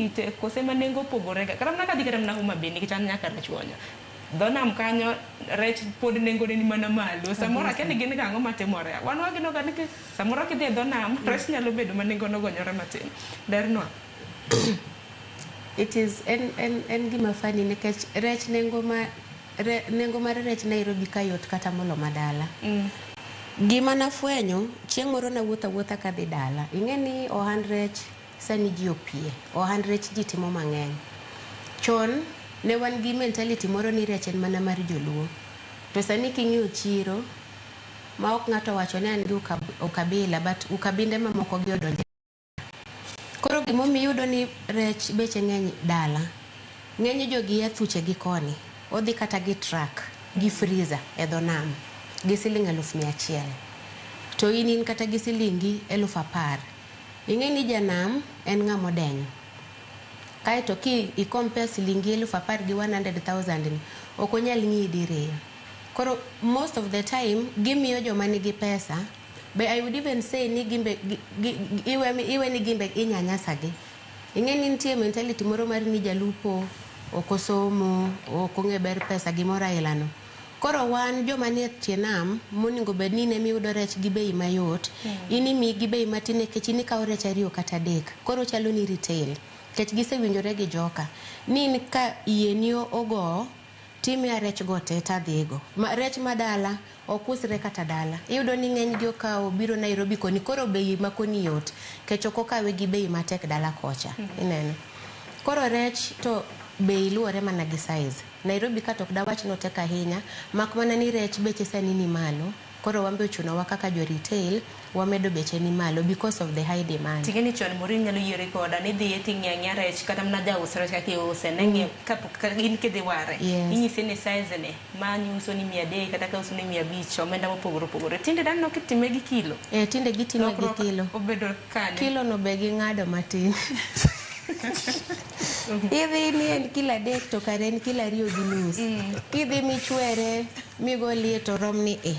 irite kose ma nengo opogore ga? Kata mana kadhi kata mana Homa Bay nikech an nyaka Rachuonyo. Dho nam kanyo rech pod nengone ni mana malo. Samoro akia ni gin ga ang'o matimore. Wan wageno ga ni samoro kidhi e dho nam rech nyalo bedo ma nengone ogonyore matin. Lernwa. It is en, en, en gima funny nikech rech nengo ma re, nengo mar rech Nairobi ka yot kata molo madala. Gima nafwenyo chieng' moro nawuotho awuotha kadhi dala. Ing'e ni ohand rech sani ji opie. Ohand rech ji timo mang'eny. Chon ne wan gi mentality moro ni rech en mana mar joluo. To sani king'iyo chiro ma ok ng'ato wacho ni an gi ukabila but ukabinde mamoko gi odonje. Koro gimomiyo iyudo ni rech beche ng'eny dala, ng'eny jogi ya thuche gi koni, odhi kata gi truck gi freezer e dho nam gi siling 100,000. To in in kata gi silingi 10,000. Ing'e ni janam en ng'ama odenyo. Kaeto ki i compare silingi 10,000 gi 100,000 ni, ok onyal ng'iyi diriyo. Koro most of the time gimiyo joma nigi pesa, be I would even say ni gimbe iwe ni gimbe inyanyasa gi. Ing'e ni nitie mentality moro mar ni jalupo ok osomo, ok ong'e ber pesa gimoro aila no. Koro wan joma nie tie nam monego bed ni in ema iyudo rech gi bei mayot, in imiyi gi bei matin nikech in ikawo rech ariyo kata adek. Koro chalo ni retail. Nikech gisewinjore gi joka. Ni in ka yieni ogowo, timiya rech go te tadhigo. Ma, rech ma dala ok usre kata dala. Iyudo ni ng'eny gi okawo biro Nairobi koni koro bei ma koni yot. Nikech ok okawe gi bei matek dala kocha. Ineno. Koro rech to bei luwore mana gi size. Nairobi ka to ok dawach ni otek ahinya, mak mana ni rech beche sani ni malo. Koro wan be ochunowa kaka jo retail wamedo beche ni malo because of the high demand. Ting'e ni chon Maureen nyalo yieri koda ni idhiye ting'iyo ang'iya rech kata mana jaus rech kaka iuse ne ng'iyo kapok ka in kidhi ware. Inyise ni size ni ma uso ni 300 kata ka uso ni 500 omenda mopogore opogore. Tinde daneno kitime gi kilo. Eh, tinde gitime gi kilo. Obedo kanye? Kilo no be ging'ado matin. Idhi ni en kilo 3 to kare en kilo 2.5. Kidhi michwere migolie to rom ni e.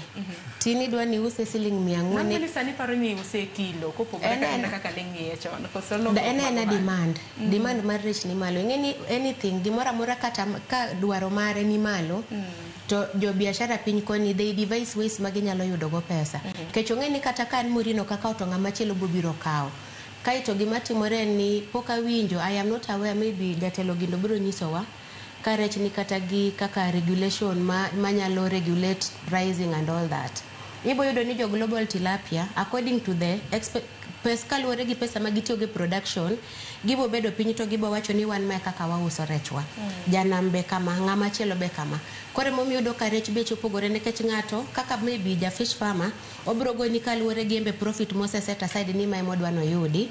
Tin idwa ni iuse siling 400. Nang'o ni sani paro ni iuse e kilo kopogore kata kaka ne ing'iye chon? Koso lokruok En ena demand. Demand mar rech ni malo. Ing'e ni anything gimoro amora kata ka dwaro mare ni malo to jo biashara piny koni they devise ways ma ginyalo yudo go pesa. Nikech ong'e ni kata ka an Maureen ok akawo to ng'ama chielo biro kawo. Kaeto gima timore en ni pok awinjo, I am not aware, maybe jatelo Gindo biro nyisowa ka rech ni kata gi kaka regulation ma manyalo regulate pricing and all that. Ibo yudo ni jo Global Tilapia according to the pes kaluwore gi pesa ma gitiyo go e production, gibo bedo piny to gibo wacho ni wan mae kaka wauso rechwa. Janam be kama, ng'ama chielo be kama. Koro emomiyo iyudo ka rech beche opogore nikech ng'ato kaka maybe ja fish farmer obro goni kaluwore gi embe profit mose set aside ni ma ema odwa noyudi.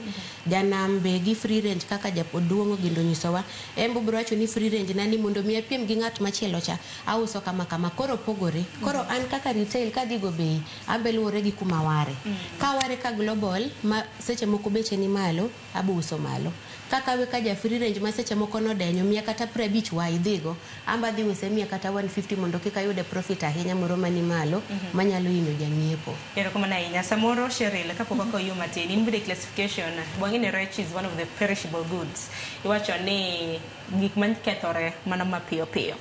Janam be gi free range kaka jaduong' Ogindo onyisowa, en be obro wacho ni free range na ni mondo mi apiem gi ng'at machielo cha, auso kama kama. Koro opogore. Koro an kaka retail kadhi go bei, an be luwore gi kuma aware. Ka aware ka global ma seche moko beche ni malo, abo uso malo. Kakawe ka ja free range ma seche moko nodenyo, miya kata 50 wa idhigo, an be adhi use miya kata 150 mondo kik ayude profit ahinya moro mani malo manyalo hinyo jang'iepo. Erokamano ahinya. Samoro Cheryl, kapok wakowo yo matin, in bende classification, wang'e ni rech is one of the perishable goods. Iwacho ni gik makethore mana mapiyo piyo.